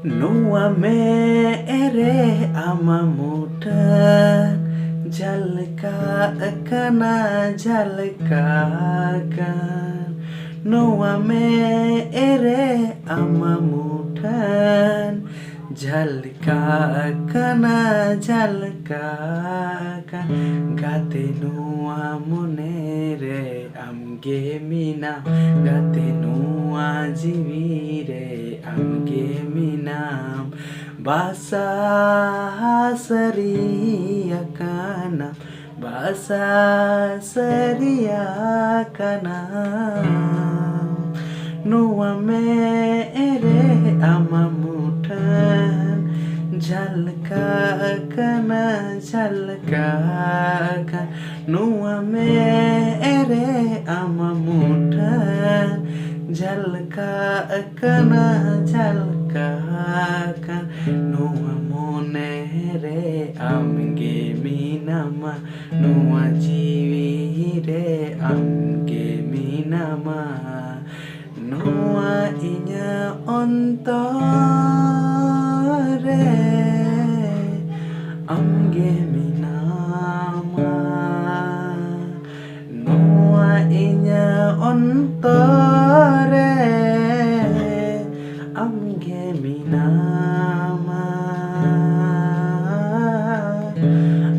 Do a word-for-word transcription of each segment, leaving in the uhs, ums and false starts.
ᱱᱚᱣᱟ ᱢᱮᱫ ᱨᱮ ᱟᱢᱟᱜ ᱢᱩᱴᱷᱟᱹᱱ ᱡᱷᱟᱞᱠᱟᱜ ᱠᱟᱱᱟ, ᱡᱷᱟᱞᱠᱟᱜ ᱠᱟᱱ᱾ ᱱᱚᱣᱟ ᱢᱮᱫ ᱨᱮ ᱟᱢᱟᱜ ᱢᱩᱴᱷᱟᱹᱱ ᱡᱷᱟᱞᱠᱟᱜ ᱠᱟᱱᱟ, ᱡᱷᱟᱞᱠᱟᱜ ᱠᱟᱱ᱾ ᱜᱟᱛᱮ, ᱱᱚᱣᱟ ᱢᱚᱱᱮ ᱨᱮ ᱟᱢ ᱜᱮ ᱢᱮᱱᱟᱢ, ᱜᱟᱛᱮ, ᱱᱚᱣᱟ ᱡᱤᱣᱤ ᱨᱮ ᱟᱢ ᱜᱮ ᱢᱮᱱᱟᱢ᱾ ᱵᱟᱥᱟ ᱥᱟᱹᱨᱤ ᱟᱠᱟᱱᱟᱢ, ᱵᱟᱥᱟ ᱥᱟᱹᱨᱤ ᱟᱠᱟᱱᱟᱢ᱾ ᱱᱚᱣᱟ ᱢᱮᱫ ᱨᱮ ᱟᱢᱟᱜ ᱢᱩᱴᱷᱟᱹᱱ ᱡᱷᱟᱞᱠᱟᱜ ᱠᱟᱱᱟ, ᱡᱷᱟᱞᱠᱟᱜ ᱠᱟᱱᱟ᱾ ᱱᱚᱣᱟ ᱢᱮᱫ ᱨᱮ ᱟᱢᱟᱜ ᱢᱩᱴᱷᱟᱹᱱ ᱡᱷᱟᱞᱠᱟᱜ ᱠᱟᱱᱟ, ᱡᱷᱟᱞᱠᱟᱜ ᱠᱟᱱᱟ᱾ ᱱᱚᱣᱟ ᱢᱚᱱᱮ ᱨᱮ ᱟᱢ ᱜᱮ ᱢᱮᱱᱟᱢᱟ, ᱱᱚᱣᱟ ᱡᱤᱣᱤ ᱨᱮ ᱟᱢ ᱜᱮ ᱢᱮᱱᱟᱢᱟ᱾ ᱱᱚᱣᱟ ᱤᱧᱟᱹᱜ ᱚᱱᱛᱚᱨ ᱨᱮ ᱟᱢ ᱜᱮ ᱢᱮᱱᱟᱢᱟ᱾ ᱱᱚᱣᱟ ᱤᱧᱟᱹᱜ ᱚᱱᱛᱚᱨ ᱨᱮ ᱟᱢ ᱜᱮ ᱢᱮᱱᱟᱢᱟ,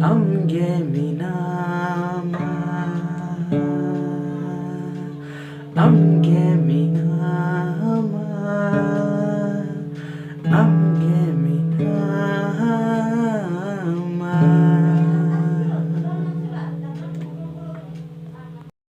ᱟᱢ ᱜᱮ ᱢᱮᱱᱟᱢᱟ, ᱟᱢ ᱜᱮ ᱢᱮᱱᱟᱢᱟ᱾